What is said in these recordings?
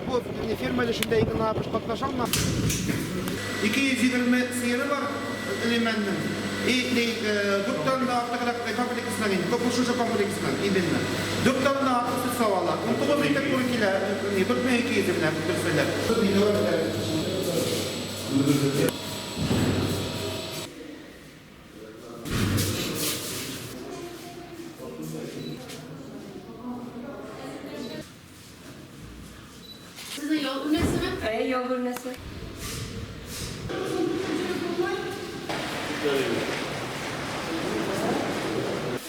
Бу ферма өлешендә иң гына катнаша алмады. 220 сыеры бар Лимәннең. И ни дүрт тонна артыграк комплексыннан инде, күпме шушы комплексыннан именно. Дүрт тонна артык сөт савалар. 19 литр туры килә, ни 4200 менә дөрес сөйләп. Сезнең ял бүлмәсеме? Әйе, ял бүлмәсе.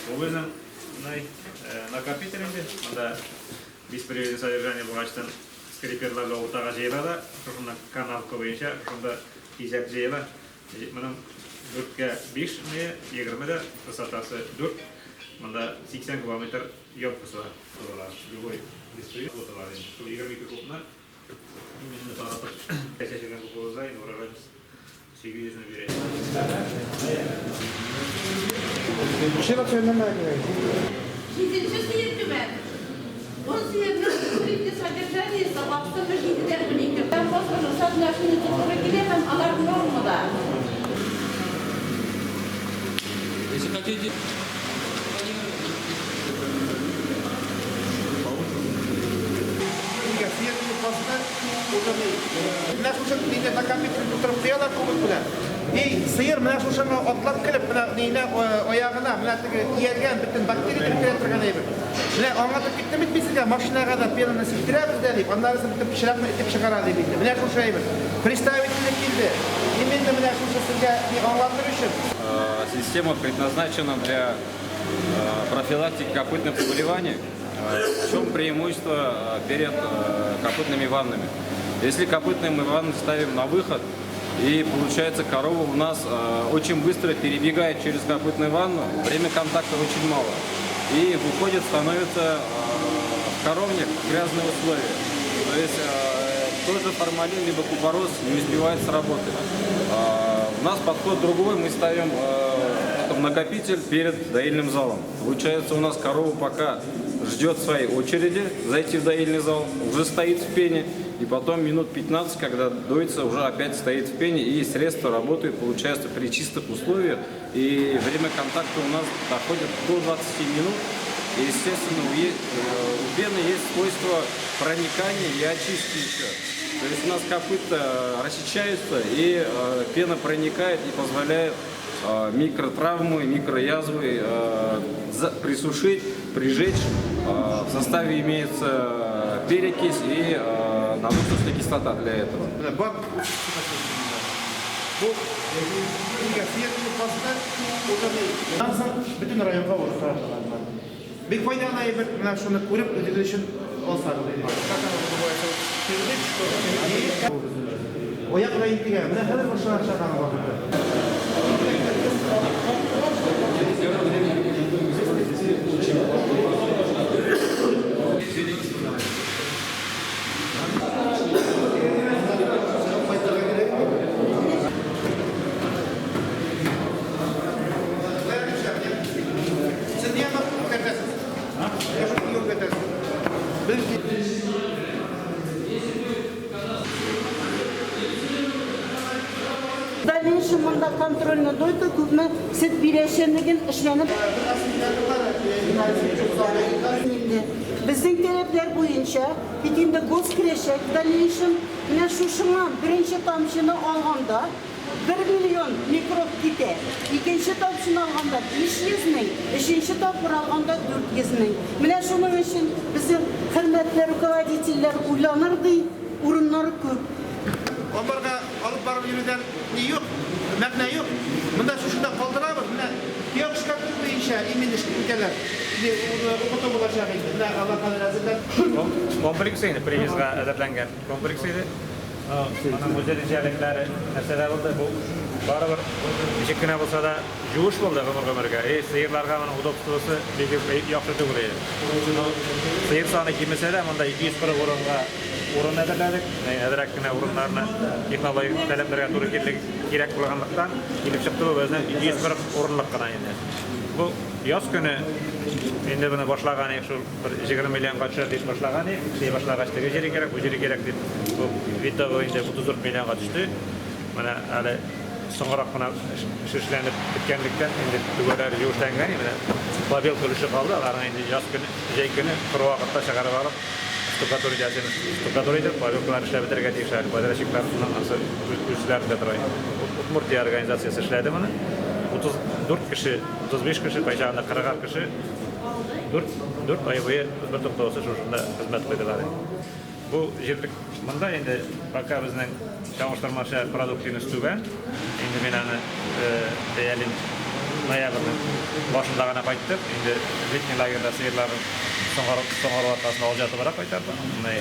Бу безнең мындай накопитель инде. Монда беспрерывное содержание булгачтан скреперларга уртага җыела да, шушында канавка буенча шушында тизәк җыела. Моның дүрткә биш, 20 дә, высотасы дүрт. Монда 80 кубометр Емкость бар, тотыла, любой беспривод тотыла инде. Шул 22 кубны именно таратып чәчелгән кукуруза инде урожайность 800 не бирә. Кеше сөйләмә кирәк. Җиденче сыер кебек. Ун сыерның сутки содержаниесе аксымы җидедән 12. Һәм фосфорның соотношениесе туры килә һәм алар нормада. Если хотите. Менә шушы нидә накопитель тутырып куялар күбек белән. И сыер менә шушыны атлап килеп, менә нинә аягына, менә теге ияргән бөтен бактерияләр керә торган әйбер. Менә аңлатып киттем бит мин сезгә, машинага да пенаны сиптерәбез дә дип, аннары бөтен пычракны этеп чыгара дип инде. Менә шушы әйбер. Представительлек килде. Именно менә шушы сезгә ни аңлатыр өчен. Система предназначена для профилактики копытных заболеваний. В чем преимущество перед копытными ваннами? Если копытные мы ванны ставим на выход, и получается корова у нас очень быстро перебегает через копытную ванну, время контакта очень мало. И выходит, становится в коровник грязные условия. То есть тоже формалин либо купорос не успевает сработать. У нас подход другой, мы ставим накопитель перед доильным залом. Получается, у нас корова пока ждет своей очереди зайти в доильный зал, уже стоит в пене, и потом минут 15, когда доится, уже опять стоит в пене, и средства работают, получается, при чистых условиях, и время контакта у нас доходит до 20 минут. И, естественно, у пены есть свойство проникания и очистки еще. То есть у нас копыта рассечаются, и пена проникает и позволяет микротравмы, микроязвы присушить, прижечь. В составе имеется перекись и надуксусная кислота для этого. Бак бу бөтен районга урын таратылган. Бик файдалы әйбер, менә шуны күреп, үзегез өчен алсагыз иде. Аяк белән интегә. Менә хәзер башына чыган вакыты. Сез нигә үткәртәсез? Я шуны нигә үткәртәсез? Без В дальнейшем монда контрольный дойка күпме сөт бирәчәнлеген эшләнеп инде. Безнең таләпләр буенча бит инде гос керәчәк в дальнейшем. Менә шушыңа беренче тамчыны алганда 1 миллион микроб китә. Икенче тамчыны алганда 500 мең, өченче тапкыр алганда 400 мең. Менә шуның өчен безнең хөрмәтле руководительләр уйланыр ди, урыннар күп. Амбарга алып барып йөрүдән ни юк, мәгънә юк. Монда шушында калдырабыз. Менә Киокска буенча именно эш итәләр. Укыту булачак инде. Менә алар хәзер әзерләп. Комплекс инде привизга әзерләнгән комплекс иде. Аның үзенчәлекләре нәрсәдә булды? Бу барыбер ничек кенә булса да юеш булды гомер-гомергә. И сыерларга моның удобствосы бик яхшы түгел иде. Сыер саны кимесә дә, монда 240 урынга урын әзерләдек. Әзрәк кенә урыннарны технологик таләпләргә туры килде, кирәк булганлыктан килеп чыкты бу безнең 240 урынлык кына инде. Бу яз көне. Инде моны башлаган идек, шул бер 20 миллионга төшәр дип башлаган идек. Эшли башлагач, теге җире кирәк, бу җире кирәк дип, бу итогы инде 34 миллионга төште. Менә әле соңрак кына эш эшләнеп беткәнлектән, инде түбәләре юешләнгән, менә побелка өлеше калды, аларны инде яз көне, җәй көне коры вакытта чыгарып алып, штукатур итәсен, штукатур итеп, побелкалар эшләп бетерергә тиеш әле. Подрядчиклар анысы үзләрендә тора. Удмуртия организациясе эшләде моны. 34 кеше, 35 кеше, кайчагында 40 кеше 4 ай буе бертуктаусыз шушында хезмәт куйдылар. Бу җирлек монда инде пока безнең чагыштырмача продуктивность түбән. Инде мин аны бәялим, ноябрьнең башында гына кайттык. Инде летний лагерьда сыерларның соңгы аркасында алҗатыбрак кайтардык. Менә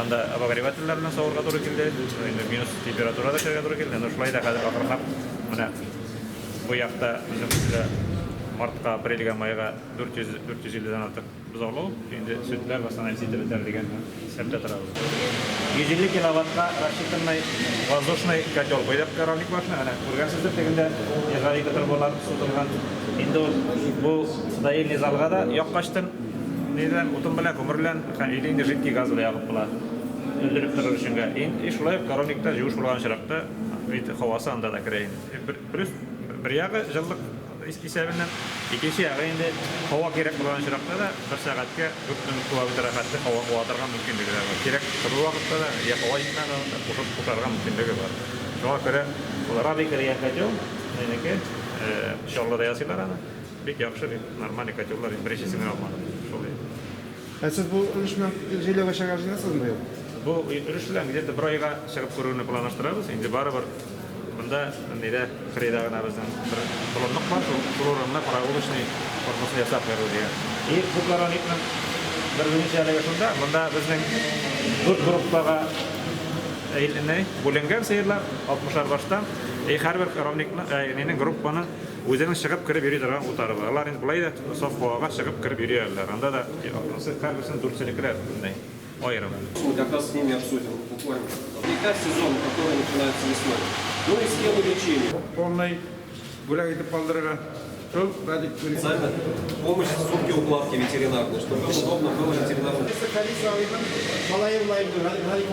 анда обогревательләр белән савырга туры килде. Инде минус температурада эшләргә туры килде. Но шулай да хәзер акрынлап менә бу якта безнең мартка, апрельгә, майга 400 450 дән артык бозаулау, инде сөтләр восстановить итеп бетәр дигән исәптә торабыз. 150 киловаттка рассчитанный воздушный котел куйдык коровник башына. Әнә күргәнсездер, тегендә нержавейка торбалар сузылган. Инде ул бу доильный залга да яккачтын нидән утын белән, күмер белән или инде жидкий газ белән ягып була. Öldürеп торыр өченгә. И шулай ук коровникта юеш булган очракта бит һавасы анда да керә инде. Плюс бер ягы җылылык исәбеннән, икенче ягы инде һава кирәк булган очракта да бер сәгатькә 4000 кубометр хәтле һава куа торган мөмкинлеге дә бар. Кирәк тору вакытта да, я һава җитмәгән вакытта кушып кушарга мөмкинлеге бар. Шуңа күрә ул Рабика дигән котел, менеке, Чаллыда ясыйлар аны. Бик яхшы, бик нормальный котеллар, беренчесен генә алмадым. Шул. Ә сез бу өлеш белән җәйләүгә чыгарга җыенасызмы быел? Бу өлеш белән где-то бер айга чыгып күрүне планлаштырабыз. Инде барыбер монда нидә кырыйда гына безнең бер болынлык бар, шул урынны прогулочный формасын ясап бирү дигән. И бу коровникның бер үзенчәлеге шунда, монда безнең дүрт группага бүленгән сыерлар, 60 баштан. И һәрбер коровникның, нинең группаның үзенең чыгып кереп йөри торган утары бар. Алар инде болай да саф һавага чыгып кереп йөри алалар. Анда да һәрберсенең дүртсенекеләр аерым. Мы как раз с ними обсудим буквально. Наверняка сезон, который начинается весной. Ну и схему лечения. Полный бүләк итеп калдырырга. Шул Радик. Специально помощь сумки укладки ветеринарной, чтобы им удобно было ветеринарно. Харис абыйның малае булай.